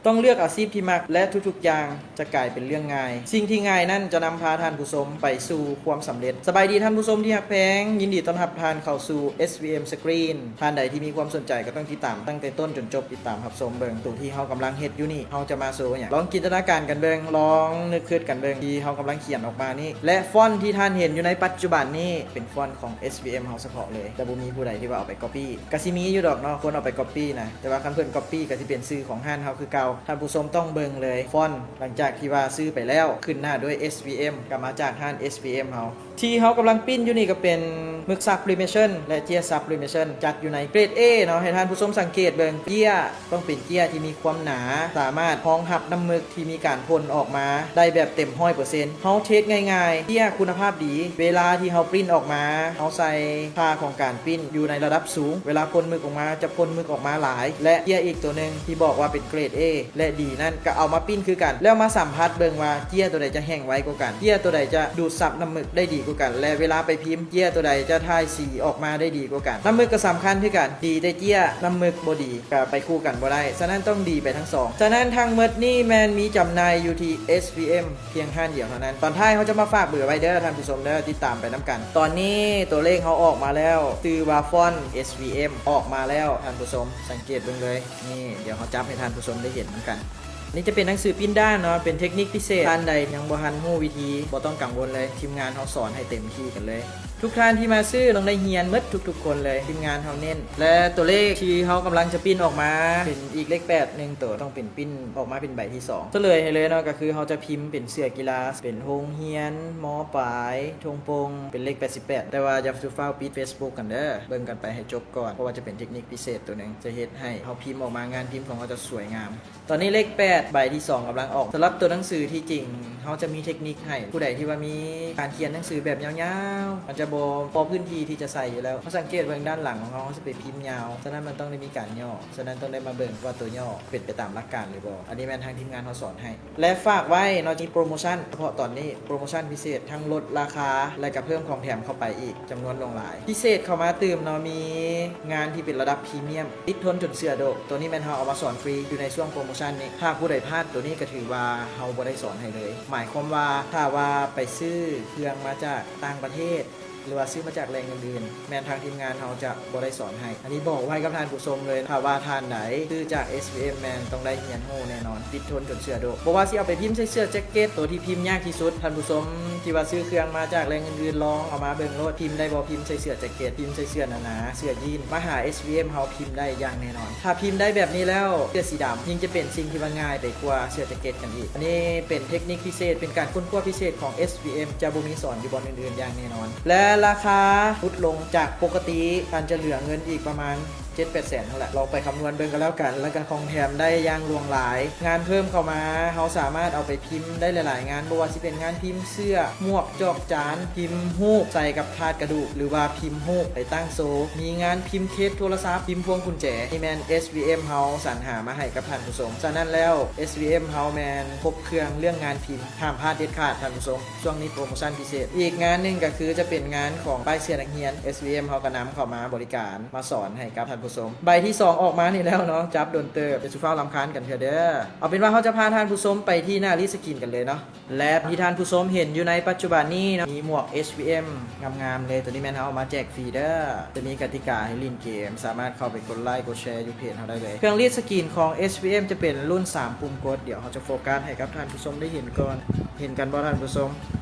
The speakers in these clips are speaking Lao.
ຕ້ອງເລືອກອາຊີບທີ່ມັກ ແລະ ທຸກໆຢ່າງຈະກາຍເປັນເລື່ອງງ່າຍ. ສິ່ງທີ່ງ່າຍນັ້ນຈະນຳພາທ່ານຜູ້ຊົມໄປສູ່ຄວາມສຳເລັດ. ສະບາຍດີທ່ານຜູ້ຊົມທີ່ຮັກແພງ, ຍິນດີຕ້ອນຮັບທ່ານເຂົ້າສູ່ ເອສວີເອັມ Screen. ທ່ານໃດທີ່ມີຄວາມສົນໃຈກໍຕ້ອງຕິດຕາມຕັ້ງແຕ່ຕົ້ນຈົນຈົບ, ຕິດຕາມຮັບຊົມເບິ່ງ. ໂຕທີ່ເຮົາກຳລັງເຮັດຢູ່ນີ້ ເຮົາຈະມາໂຊຫຍັງ? ລອງຈິນຕະນາການກັນເບິ່ງ, ລອງນຶກຄຶດກັນເບິ່ງ ທີ່ເຮົາກຳລັງຂຽນອອກມານີ້ ແລະ ຟອນທີ່ທ່ານເຫັນຢູ່ໃນປັດຈຸບັນນີ້ ເປັນຟອນຂອງ ເອສວີເອັມ ເຮົາສະເພາະເລີຍ, ຈະບໍ່ມີຜູ້ໃດທີ່ວ່າເອົາໄປ copy. ກະຊິມີຢູ່ດອກເນາະ ຄົນເອົາໄປ copy ນະ, ແຕ່ວ່າຄັນເພິ່ນ copy ກະຊິເປັນຊື່ຂອງຮ້ານເຮົາຄືເກົ່າ. ທ່ານຜູ້ຊົມຕ້ອງເບິ່ງເລີຍ ຟອນຫຼັງຈາກທີ່ວ່າຊື້ໄປແລ້ວ ຂຶ້ນໜ້າດ້ວຍ ເອສວີເອັມ ກະມາຈາກຮ້ານ ເອສວີເອັມ ເຮົາ. ທີ່ເຮົາກຳລັງປຣິ້ນຢູ່ນີ້ກະເປັນໝຶກ sublimation ແລະ ເຈ້ຍ sublimation ຈັດຢູ່ໃນເກຣດ A ເນາະ. ໃຫ້ທ່ານຜູ້ຊົມສັງເກດເບິ່ງ ເຈ້ຍຕ້ອງເປັນເຈ້ຍທີ່ມີຄວາມໜາ, ສາມາດຮອງຮັບນ້ຳໝຶກທີ່ມີການພົ່ນອອກມາໄດ້ແບບເຕັມຮ້ອຍເປີເຊັນ. ເຮົາເທສງ່າຍໆ ເຈ້ຍຄຸນນະພາບດີ, ເວລາທີ່ເຮົາປຣິ້ນອອກມາ ເຮົາໃສ່ຄ່າຂອງການປຣິ້ນຢູ່ໃນລະດັບສູງ, ເວລາພົ່ນໝຶກອອກມາ ຈະພົ່ນໝຶກອອກມາຫຼາຍ. ແລະ ເຈ້ຍອີກໂຕໜຶ່ງທີ່ບອກວ່າເປັນເກຣດ A ແລະ D ນັ້ນ ກະເອົາມາປຣິ້ນຄືກັນ ແລ້ວມາສຳຜັດເບິ່ງວ່າເຈ້ຍໂຕໃດຈະແຫ້ງໄວກວ່າກັນ, ເຈ້ຍໂຕໃດຈະດູດຊັບນ້ຳໝຶກໄດ້ດີກວ່າກັນ ແລະ ເວລາໄປພິມ ເຈ້ຍໂຕໃດຈະຖ່າຍສີອອກມາໄດ້ດີກວ່າກັນ. ນ້ຳໝຶກກະສຳຄັນຄືກັນ, ດີແຕ່ເຈ້ຍ ນ້ຳໝຶກບໍ່ດີ ກະໄປຄູ່ກັນບໍ່ໄດ້, ສະນັ້ນຕ້ອງດີໄປທັງສອງ. ສະນັ້ນທັງໝົດນີ້ແມ່ນມີຈຳໜ່າຍຢູ່ທີ່ ເອສວີເອັມ ພຽງຮ້ານດຽວເທົ່ານັ້ນ. ຕອນທ້າຍເຮົາຈະມາຝາກເບີໄວ້ເດີທ່ານຜູ້ຊົມເດີ, ຕິດຕາມໄປນຳກັນ. ຕອນນີ້ໂຕເລກເຮົາອອກມາແລ້ວ, ຊື່ວ່າຟອນ ເອສວີເອັມ ອອກມາແລ້ວທ່ານຜູ້ຊົມ, ສັງເກດເບິ່ງເລີຍ. ນີ້ ດຽວເຮົາຈັບໃຫ້ທ່ານຜູ້ຊົມໄດ້ເຫັນນຳກັນ. ນີ້ຈະເປັນໜັງສືປີ້ນດ້ານເນາະ, ເປັນເທັກນິກພິເສດ. ທ່ານໃດຍັງບໍ່ທັນຮູ້ວິທີ ບໍ່ຕ້ອງກັງວົນເລີຍ, ທີມງານເຮົາສອນໃຫ້ເຕັມທີ່ກັນເລີຍ. ທຸກທ່ານທີ່ມາຊື້ຕ້ອງໄດ້ຮຽນໝົດທຸກໆຄົນເລີຍ, ທີມງານເຮົາເນັ້ນ. ແລະ ຕົວເລກທີ່ເຮົາກຳລັງຈະປຣິ້ນອອກມາ ເປັນອີກເລກແປດໜຶ່ງໂຕ, ຕ້ອງເປັນປຣິ້ນອອກມາເປັນໃບທີສອງ. ສະເຫຼີຍໃຫ້ເລີຍເນາະ, ກະຄືເຮົາຈະພິມເປັນເສື້ອກິລາ, ເປັນໂຮງຮຽນ ມ.ປາຍ ທົ່ງໂປ່ງ ເປັນເລກແປດສິບແປດ. ແຕ່ວ່າຢ່າສູ່ຟ້າວປິດ Facebook ກັນເດີ, ເບິ່ງກັນໄປໃຫ້ຈົບກ່ອນ, ເພາະວ່າຈະເປັນເທັກນິກພິເສດໂຕໜຶ່ງ ຈະເຮັດໃຫ້ເຮົາພິມອອກມາ ງານພິມຂອງເຮົາຈະສວຍງາມ. ຕອນນີ້ເລກແປດ ໃບທີສອງກຳລັງອອກ. ສຳລັບຕົວໜັງສືທີ່ຈິງ ເຮົາຈະມີເທັກນິກໃຫ້ ຜູ້ໃດທີ່ວ່າມີການຂຽນໜັງສືແບບຍາວໆ ມັນຈະບໍ່ພໍພື້ນທີ່ທີ່ຈະໃສ່ຢູ່ແລ້ວ. ເຮົາສັງເກດເບິ່ງດ້ານຫຼັງຂອງເຮົາ ເຮົາຊິໄປພິມຍາວ, ສະນັ້ນມັນຕ້ອງໄດ້ມີການຫຍໍ້, ສະນັ້ນຕ້ອງໄດ້ມາເບິ່ງວ່າຕົວຫຍໍ້ເປັນໄປຕາມຫຼັກການຫຼືບໍ່. ອັນນີ້ແມ່ນທາງທີມງານເຮົາສອນໃຫ້. ແລະ ຝາກໄວ້ເນາະ ທີ່ໂປຣໂມຊັນ ສະເພາະຕອນນີ້ ໂປຣໂມຊັນພິເສດ ທັງລົດລາຄາ ແລະ ກະເພີ່ມຂອງແຖມເຂົ້າໄປອີກ ຈຳນວນຫຼວງຫຼາຍ. ພິເສດເຂົ້າມາຕື່ມເນາະ ມີງານທີ່ເປັນລະດັບພຣີມຽມ ຕິດທົນຈົນເຊື່ອໂດ. ໂຕນີ້ແມ່ນເຮົາເອົາມາສອນຟຣີຢູ່ໃນຊ່ວງໂປຣໂມຊັນນີ້. ຖ້າຜູ້ໃດພາດໂຕນີ້ກະຖືວ່າເຮົາບໍ່ໄດ້ສອນໃຫ້ເລີຍ. ໝາຍຄວາມວ່າ ຖ້າວ່າໄປຊື້ເຄື່ອງມາຈາກຕ່າງປະເທດ ຫຼືວ່າຊື້ມາຈາກແຫຼ່ງອື່ນໆ ແມ່ນທາງທີມງານເຮົາຈະບໍ່ໄດ້ສອນໃຫ້. ອັນນີ້ບອກໄວ້ກັບທ່ານຜູ້ຊົມເລີຍ, ຖ້າວ່າທ່ານໃດຊື້ຈາກ ເອສວີເອັມ ແມ່ນຕ້ອງໄດ້ຮຽນຮູ້ແນ່ນອນ, ຕິດທົນຈົນເຊື່ອໂດ. ບໍ່ວ່າຊິເອົາໄປພິມໃສ່ເສື້ອແຈັກເກັດ ໂຕທີ່ພິມຍາກທີ່ສຸດ, ທ່ານຜູ້ຊົມທີ່ວ່າຊື້ເຄື່ອງມາຈາກແຫຼ່ງອື່ນໆ ລອງເອົາມາເບິ່ງໂລດ, ພິມໄດ້ບໍ່? ພິມໃສ່ເສື້ອແຈັກເກັດ, ພິມໃສ່ເສື້ອໜາໆ, ເສື້ອຢີນ, ມາຫາ ເອສວີເອັມ ເຮົາພິມໄດ້ຢ່າງແນ່ນອນ. ຖ້າພິມໄດ້ແບບນີ້ແລ້ວ ເສື້ອສີດຳຍິ່ງຈະເປັນສິ່ງທີ່ວ່າງ່າຍໄປກວ່າເສື້ອແຈັກເກັດກັນອີກ. ອັນນີ້ເປັນເທັກນິກພິເສດ, ເປັນການຄົ້ນຄວ້າພິເສດຂອງ ເອສວີເອັມ ຈະບໍ່ມີສອນຢູ່ບ່ອນອື່ນໆຢ່າງແນ່ນອນ. ແລະ ລາຄາຫຼຸດລົງຈາກປົກກະຕິ, ທ່ານຈະເຫຼືອເງິນອີກປະມານເຈັດແປດແສນຫັ້ນແຫຼະ. ລອງໄປຄຳນວນເບິ່ງກໍແລ້ວກັນ. ແລະ ກະຂອງແຖມໄດ້ຢ່າງຫຼວງຫຼາຍ, ງານເພີ່ມເຂົ້າມາ ເຮົາສາມາດເອົາໄປພິມໄດ້ຫຼາຍໆງານ, ບໍ່ວ່າຊິເປັນງານພິມເສື້ອ, ໝວກ, ຈອກຈານ, ພິມຮູບໃສ່ກັບທາດກະດູກ ຫຼືວ່າພິມຮູບໄປຕັ້ງໂຊ, ມີງານພິມເຄສໂທລະສັບ, ພິມພວງກຸນແຈ. ນີ້ແມ່ນ ເອສວີເອັມ ເຮົາສັນຫາມາໃຫ້ກັບທ່ານຜູ້ຊົມ. ສະນັ້ນແລ້ວ ເອສວີເອັມ ເຮົາແມ່ນຄົບເຄື່ອງເລື່ອງງານພິມ, ຫ້າມພາດເດັດຂາດທ່ານຜູ້ຊົມ. ຊ່ວງນີ້ໂປຣໂມຊັນພິເສດ. ອີກງານໜຶ່ງກະຄືຈະເປັນງານຂອງປ້າຍເສື້ອນັກຮຽນ, ເອສວີເອັມ ເຮົາກະນຳເຂົ້າມາບໍລິການ ມາສອນໃຫ້ກັບທ່ານຜູ້ຊົມ. ໃບທີສອງອອກມານີ້ແລ້ວເນາະ, ຈັບດົນເຕີບ, ຢ່າສູ່ຟ້າວລຳຄານກັນເທື່ອເດີ. ເອົາເປັນວ່າເຮົາຈະພາທ່ານຜູ້ຊົມໄປທີ່ໜ້າລີດສະກຣີນກັນເລີຍເນາະ. ແລະ ທີ່ທ່ານຜູ້ຊົມເຫັນຢູ່ໃນປັດຈຸບັນນີ້ເນາະ ມີໝວກ ເອສວີເອັມ ງາມໆເລີຍ. ໂຕນີ້ແມ່ນເຮົາເອົາມາແຈກຟຣີເດີ. ຈະມີກະຕິກາໃຫ້ຫຼິ້ນເກມ, ສາມາດເຂົ້າໄປກົດໄລກົດແຊຢູ່ເພຈເຮົາໄດ້ເລີຍ. ເຄື່ອງລີດສະກຣີນຂອງ ເອສວີເອັມ ຈະເປັນລຸ້ນສາມປຸ່ມກົດ. ດຽວເຮົາຈະໂຟກັສໃຫ້ກັບທ່ານຜູ້ຊົມໄດ້ເຫັນກ່ອນ. ເຫັນກັນບໍ່ທ່ານຜູ້ຊົມ?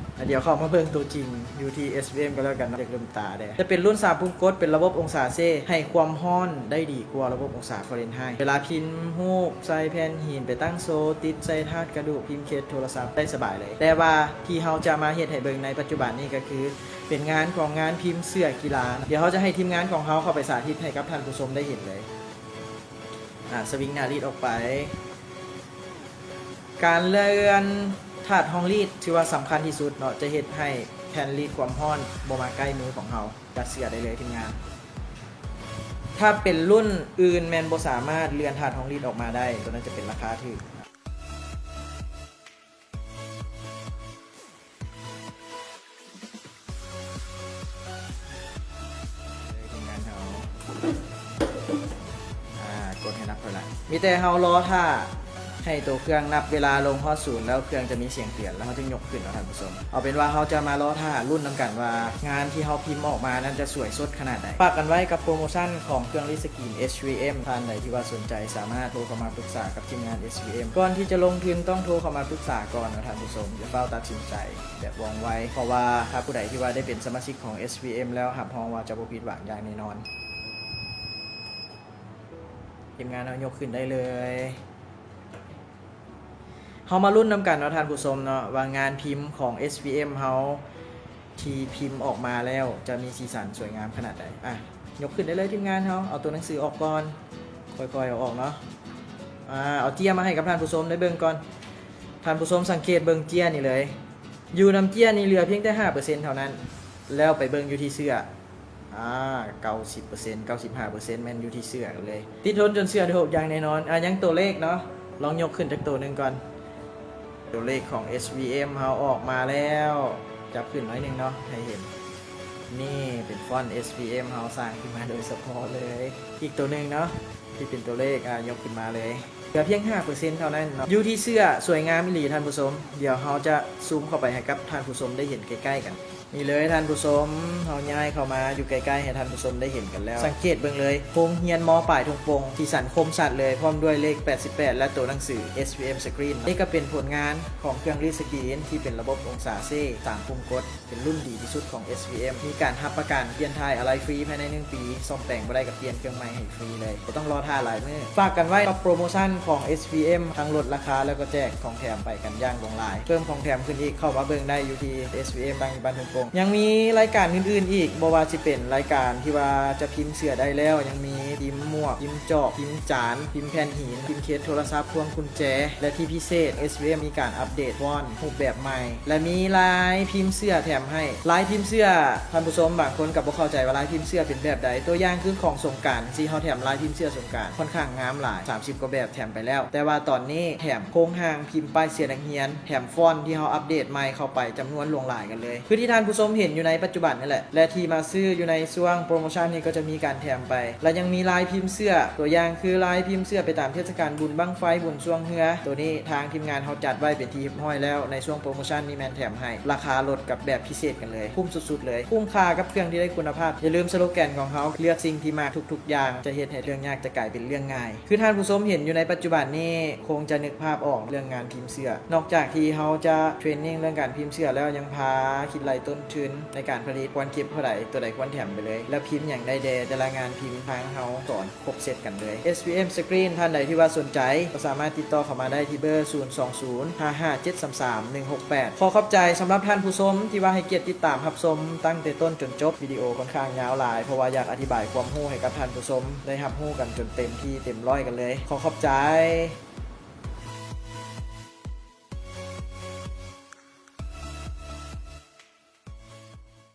ດຽວເຂົ້າມາເບິ່ງຕົວຈິງຢູ່ທີ່ ເອສວີເອັມ ກໍແລ້ວກັນເນາະ, ຢ່າລືມຕາແດ່. ຈະເປັນລຸ້ນສາມປຸ່ມກົດ, ເປັນລະບົບອົງສາເຊລ, ໃຫ້ຄວາມຮ້ອນໄດ້ດີກວ່າລະບົບອົງສາຟາເລັນໄຮ. ເວລາພິມຮູບໃສ່ແຜ່ນຫີນ, ໄປຕັ້ງໂຊ, ຕິດໃສ່ທາດກະດູກ, ພິມເຄສໂທລະສັບໄດ້ສະບາຍເລີຍ. ແຕ່ວ່າທີ່ເຮົາຈະມາເຮັດໃຫ້ເບິ່ງໃນປັດຈຸບັນນີ້ກໍຄື ເປັນງານຂອງງານພິມເສື້ອກິລາ. ດຽວເຮົາຈະໃຫ້ທີມງານຂອງເຮົາເຂົ້າໄປສາທິດໃຫ້ກັບທ່ານຜູ້ຊົມໄດ້ເຫັນເລີຍ. ອາ ສະວິງໜ້າລີດອອກໄປ. ການເລື່ອນຖາດຮອງລີດຖືວ່າສຳຄັນທີ່ສຸດເນາະ, ຈະເຮັດໃຫ້ແຜ່ນລີດຄວາມຮ້ອນບໍ່ມາໃກ້ມືຂອງເຮົາ. ຈະເຊື່ອໄດ້ເລີຍທີມງານ. ຖ້າເປັນລຸ້ນອື່ນແມ່ນບໍ່ສາມາດເລື່ອນຖາດຮອງລີດອອກມາໄດ້, ໂຕນັ້ນຈະເປັນລາຄາຖືກ. ທີມງານເຮົາ ອາ ກົດໃຫ້ນັບຖອຍຫຼັງ. ມີແຕ່ເຮົາລໍຖ້າ ໃຫ້ໂຕເຄື່ອງນັບເວລາລົງຮອດສູນ ແລ້ວເຄື່ອງຈະມີສຽງເຕືອນ ແລ້ວເຮົາຈຶ່ງຍົກຂຶ້ນເນາະທ່ານຜູ້ຊົມ. ເອົາເປັນວ່າເຮົາຈະມາລໍຖ້າລຸ້ນນຳກັນວ່າ ງານທີ່ເຮົາພິມອອກມານັ້ນຈະສວຍສົດຂະໜາດໃດ. ຝາກກັນໄວ້ກັບໂປຣໂມຊັນຂອງເຄື່ອງລີດສະກຣີນ ເອັດຊວີເອັມ ທ່ານໃດທີ່ວ່າສົນໃຈສາມາດໂທເຂົ້າມາປຶກສາກັບທີມງານ ເອັດຊວີເອັມ. ກ່ອນທີ່ຈະລົງທຶນຕ້ອງໂທເຂົ້າມາປຶກສາກ່ອນເນາະທ່ານຜູ້ຊົມ. ຢ່າຟ້າວຕັດສິນໃຈແບບວ່ອງໄວ ເພາະວ່າຖ້າຜູ້ໃດທີ່ວ່າໄດ້ເປັນສະມາຊິກຂອງ ເອັດຊວີເອັມ ແລ້ວ ຮັບຮອງວ່າຈະບໍ່ຜິດຫວັງຢ່າງແນ່ນອນ. ທີມງານເຮົາຍົກຂຶ້ນໄດ້ເລີຍ. ເຮົາມາລຸ້ນນຳກັນເນາະທ່ານຜູ້ຊົມເນາະ ວ່າງານພິມຂອງ ເອັດຊວີເອັມ ເຮົາທີ່ພິມອອກມາແລ້ວຈະມີສີສັນສວຍງາມຂະໜາດໃດ. ອ່ະ ຍົກຂຶ້ນໄດ້ເລີຍທີມງານເຮົາ. ເອົາຕົວໜັງສືອອກກ່ອນ ຄ່ອຍໆເອົາອອກເນາະ. ອ່າ ເອົາເຈ້ຍມາໃຫ້ກັບທ່ານຜູ້ຊົມໄດ້ເບິ່ງກ່ອນ. ທ່ານຜູ້ຊົມສັງເກດເບິ່ງເຈ້ຍນີ້ເລີຍ. ຢູ່ນຳເຈ້ຍນີ້ເຫຼືອພຽງແຕ່ຫ້າເປີເຊັນເທົ່ານັ້ນ. ແລ້ວໄປເບິ່ງຢູ່ທີ່ເສື້ອ ອ່າ ເກົ້າສິບເປີເຊັນ ເກົ້າສິບຫ້າເປີເຊັນ ແມ່ນຢູ່ທີ່ເສື້ອເລີຍ. ຕິດທົນຈົນເສື້ອໂດກຢ່າງແນ່ນອນ. ອ່າ ຍັງຕົວເລກເນາະ ລອງຍົກຂຶ້ນຈັກໂຕໜຶ່ງກ່ອນ. ຕົວເລກຂອງ ເອັດຊວີເອັມ ເຮົາອອກມາແລ້ວ. ຈັບຂຶ້ນໜ້ອຍໜຶ່ງເນາະ ໃຫ້ເຫັນ. ນີ້ເປັນຟອນ ເອັດຊວີເອັມ ເຮົາສ້າງຂຶ້ນມາໂດຍສະເພາະເລີຍ. ອີກໂຕໜຶ່ງເນາະ ທີ່ເປັນຕົວເລກ ອ່າ ຍົກຂຶ້ນມາເລີຍ. ເຫຼືອພຽງຫ້າເປີເຊັນເທົ່ານັ້ນເນາະ. ຢູ່ທີ່ເສື້ອສວຍງາມອີ່ຫຼີທ່ານຜູ້ຊົມ. ດຽວເຮົາຈະຊູມເຂົ້າໄປໃຫ້ກັບທ່ານຜູ້ຊົມໄດ້ເຫັນໃກ້ໆກັນ. ນີ້ເລີຍທ່ານຜູ້ຊົມ ເຮົາຍ້າຍເຂົ້າມາຢູ່ໃກ້ໆໃຫ້ທ່ານຜູ້ຊົມໄດ້ເຫັນກັນແລ້ວ. ສັງເກດເບິ່ງເລີຍ ໂຮງຮຽນ ມ.ປາຍທົ່ງໂປ່ງ ສີສັນຄົມຊັດເລີຍ ພ້ອມດ້ວຍເລກແປດສິບແປດ ແລະ ໂຕໜັງສື ເອັດຊວີເອັມ ສະກຣີນ. ນີ້ກໍເປັນຜົນງານຂອງເຄື່ອງລີດສະກຣີນທີ່ເປັນລະບົບອົງສາເຊ ສາມປຸ່ມກົດ ເປັນລຸ້ນດີທີ່ສຸດຂອງ ເອັດຊວີເອັມ ມີການຮັບປະກັນປ່ຽນຖ່າຍອາໄລຟຣີພາຍໃນໜຶ່ງປີ ສ້ອມແປງບໍ່ໄດ້ກໍປ່ຽນເຄື່ອງໃໝ່ໃຫ້ຟຣີເລີຍ ບໍ່ຕ້ອງລໍຖ້າຫຼາຍມື້. ຝາກກັນໄວ້ກັບໂປຣໂມຊັນຂອງ ເອັດຊວີເອັມ ທັງລົດລາຄາ ແລ້ວກໍແຈກຂອງແຖມໄປກັນຢ່າງຫຼວງຫຼາຍ. ເພີ່ມຂອງແຖມຂຶ້ນອີກ ເຂົ້າມາເບິ່ງໄດ້ຢູ່ທີ່ ເອັດຊວີເອັມ ຕັ້ງຢູ່ບ້ານທົ່ງໂປ່ງ. ຍັງມີລາຍການອື່ນໆອີກ ບໍ່ວ່າຊິເປັນລາຍການທີ່ວ່າຈະພິມເສື້ອໄດ້ແລ້ວ ຍັງມີພິມໝວກ ພິມຈອກ ພິມຈານ ພິມແຜ່ນຫີນ ພິມເຄສໂທລະສັບ ພວງກຸນແຈ ແລະ ທີ່ພິເສດ ເອັດຊວີເອັມ ມີການອັບເດດຟອນ ຮູບແບບໃໝ່ ແລະ ມີລາຍພິມເສື້ອແຖມໃຫ້. ລາຍພິມເສື້ອ ທ່ານຜູ້ຊົມບາງຄົນກໍບໍ່ເຂົ້າໃຈວ່າລາຍພິມເສື້ອເປັນແບບໃດ. ຕົວຢ່າງຄືຂອງສົງການ ທີ່ເຮົາແຖມລາຍພິມເສື້ອສົງການ ຂ້ອນຂ້າງງາມຫຼາຍ ສາມສິບກວ່າແບບແຖມໄປແລ້ວ. ແຕ່ວ່າຕອນນີ້ແຖມໂຄງຮ່າງພິມປ້າຍເສື້ອນັກຮຽນ ແຖມຟອນທີ່ເຮົາອັບເດດໃໝ່ເຂົ້າໄປ ຈຳນວນຫຼວງຫຼາຍກັນເລີຍ ຄືທີ່ທ່ານຜູ້ຊົມເຫັນຢູ່ໃນປັດຈຸບັນນີ້ແຫຼະ ແລະ ທີ່ມາຊື້ຢູ່ໃນຊ່ວງໂປຣໂມຊັນນີ້ກໍຈະມີການແຖມໄປ ແລະ ຍັງມີລາຍພິມເສື້ອ ຕົວຢ່າງຄືລາຍພິມເສື້ອໄປຕາມເທດສະການບຸນບັ້ງໄຟ ບຸນຊ່ວງເຮືອ. ໂຕນີ້ທາງທີມງານເຮົາຈັດໄວ້ເປັນທີ່ຮຽບຮ້ອຍແລ້ວ ໃນຊ່ວງໂປຣໂມຊັນນີ້ແມ່ນແຖມໃຫ້ ລາຄາລົດກັບແບບພິເສດກັນເລີຍ ຄຸ້ມສຸດໆເລີຍ ຄຸ້ມຄ່າກັບເຄື່ອງທີ່ໄດ້ຄຸນນະພາບ. ຢ່າລືມສະໂລແກນຂອງເຮົາ ເລືອກສິ່ງທີ່ມັກ ທຸກໆຢ່າງຈະເຮັດໃຫ້ເລື່ອງຍາກຈະກາຍເປັນເລື່ອງງ່າຍ. ຄືທ່ານຜູ້ຊົມເຫັນຢູ່ໃນປັດຈຸບັນນີ້ ຄົງຈະນຶກພາບອອກເລື່ອງງານພິມເສື້ອ. ນອກຈາກທີ່ເຮົາຈະເທຣນນິງເລື່ອງການພິມເສື້ອແລ້ວ ຍັງພາຄິດໄລ່ຕົ້ນທຶນໃນການຜະລິດ ຄວນເກັບເທົ່າໃດ ຕົວໃດຄວນແຖມໄປເລີຍ ແລ້ວພິມຫຍັງໄດ້ແດ່ ແຕ່ລະງານພິມ ທາງເຮົາສອນຄົບເຊັດກັນເລີຍ. ເອັດຊວີເອັມ ສະກຣີນ ທ່ານໃດທີ່ວ່າສົນໃຈ ກໍສາມາດຕິດຕໍ່ເຂົ້າມາໄດ້ທີ່ເບີ ສູນສອງສູນ ຫ້າຫ້າເຈັດສາມສາມ ໜຶ່ງຫົກແປດ. ຂໍຂອບໃຈສຳລັບທ່ານຜູ້ຊົມທີ່ວ່າໃຫ້ກຽດຕິດຕາມຮັບຊົມຕັ້ງແຕ່ຕົ້ນຈົນຈົບ. ວິດີໂອຂ້ອນຂ້າງຍາວຫຼາຍ ເພາະວ່າຢາກອະທິບາຍຄວາມຮູ້ໃຫ້ກັບທ່ານຜູ້ຊົມໄດ້ຮັບຮູ້ກັນຈົນເຕັມທີ່ເຕັມຮ້ອຍກັນເລີຍ. ຂໍຂອບໃຈ.